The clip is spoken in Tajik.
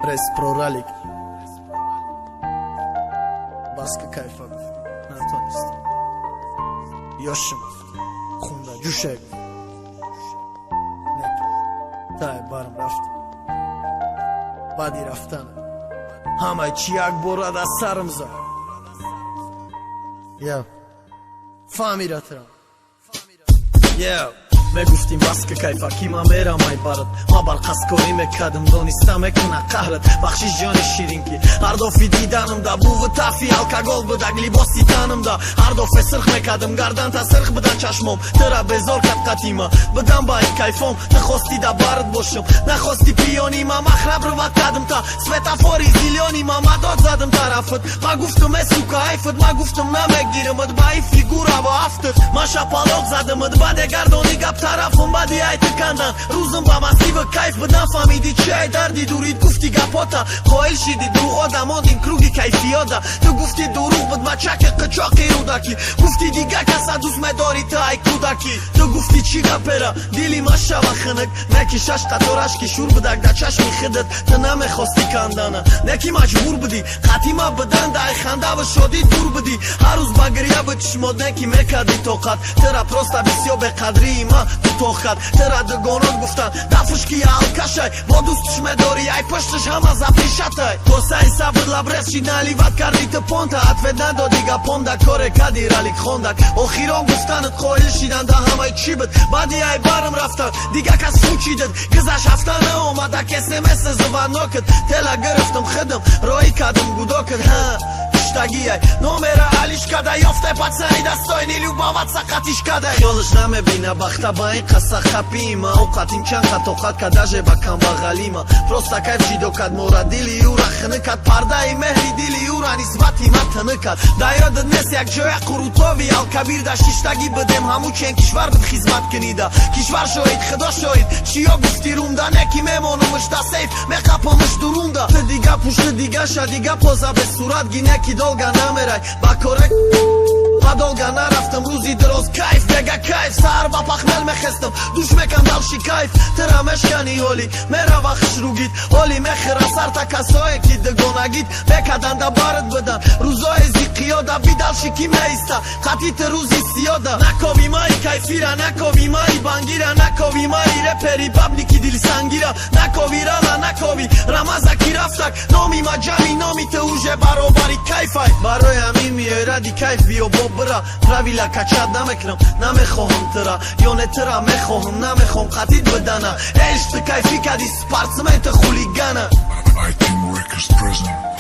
Пресс-проралик. Баска кайфа гуфт, натонистам. Ёшим хунда ҷӯше гуфт. Неки тай барм рафтам. Баъди рафтана ҳамаи чӣ якбора дар сарм зад. Я фаҳмира трам. Yeah. Мегуфтим, баска кайфа, ки ман мерам ай барат. Ма бар қасдкорӣ мекардам, дониста мекуна қаҳрат. Бахшиш, ҷони ширин, ки ҳар дофи диданамда буву тафи алкогол будак либоси танамда. Ҳар дофе сирх мекардам, гарданта сирх будан чашмом. Тира безор кард қатима бидам ба ин кайфом. Ту хости да бард бошам, нахости пиёни ма махраб руват кардам та светофори зелёный. Ма мадод задам тарафат, ма гуфтам: «Э, сука, айфат». Ма гуфтам, намегирамат ба ин фигура ва афтат. Ма шапалоқ задамат, баде гардони гап тарафам. Баъди айти кандан рӯзам ба масива кайф буд. Нафаҳмиди чи ай дарди дурид, гуфти гапота қоил шиди, дурӯғода мондим круги кайфиёда. Ту гуфти дурӯғ буд мачаки қичоқи рӯдакӣ, гуфти дига каса дӯст медорӣ ту ай кӯдакӣ. Ту гуфти чӣ гапера дили ма шава хиник, не ки шаш қатораш ки шур будак дар чашми хидат. Ту намехости кандана, не ки маҷбур будӣ қатима бидан. Да ай хандаву шодӣ дур будӣ, ҳар рӯз ба гиря буд чишмот, не ки мекардӣ тоқат. Тира просто бисёр беқадрии ма дутоқ кард. Тира дугонот гуфтанд, дафушки алкашай, бо дӯстш медорӣ, ай пушташ ҳама запишатай. Косаи сабр лабрез шид, наливать карди ту понта, ответ надоди гапонда, коре кади ралик хондак. Охирон гуфтанат қоил шидан да ҳамаи чӣ буд. Баъди ай барм рафтан дига кас фучидад. Гузаш ҳафта наомада, ксмс звонокат тела гирифтам, хидм роӣ кардам гудокат. Ҳа, киштагиай номера алиш када, ёфтай пацани достойный, любоваться қатиш кадай. Хёлаш намебина бахта ба ин қаса хапима, оқатим чанд қатоқат кадаже ба камбағалима. Просто кайф ҷидо кад мора, дили ӯра хиникад, пардаи меҳри дили ӯра нисбати ма тиныкад. Да ёдат нест, як ҷоя Қурутови Алкабирда шиштагӣ бидем, ҳаму чен кишвар буд хизмат кунида. Кишвар шоҳид, худо шоҳид, чиё гуфти румда, не ки мемонумш да сейф, меқапамш дурунда. Ту дига пушти дигаша, дига поза бесурат ги, не ки долго намерай ба коре. Ма долго нарафтам, рӯзи дароз кайф бега кайф. Саҳар ба пахмел мехестам, душ мекам, далши кайф. Тира мешкани, ҳоли мерава хушругит, ҳоли мехӯра сарта. Касое ки дугонагит мекаданда, бард бидан рӯзои зиқиёда. Бидалши ки меиста қатъи ту рӯзи сиёда. Накови маи кайфира, накови маи бангира, накови маи репери бабники дилсангира, накови рала, накови рамаза ки рафтак. Номи ма ҷами номи ту уже баробари кайфай. Барои ҳамин миёй ради кайф, биё бо бира. Правила качать намекунам, намехоҳам тира ё не тира мехоҳам, намехоҳам қатид бидана. Эш, ту кайфӣ кади, спортсмен, ту хулигана. I Team Records present.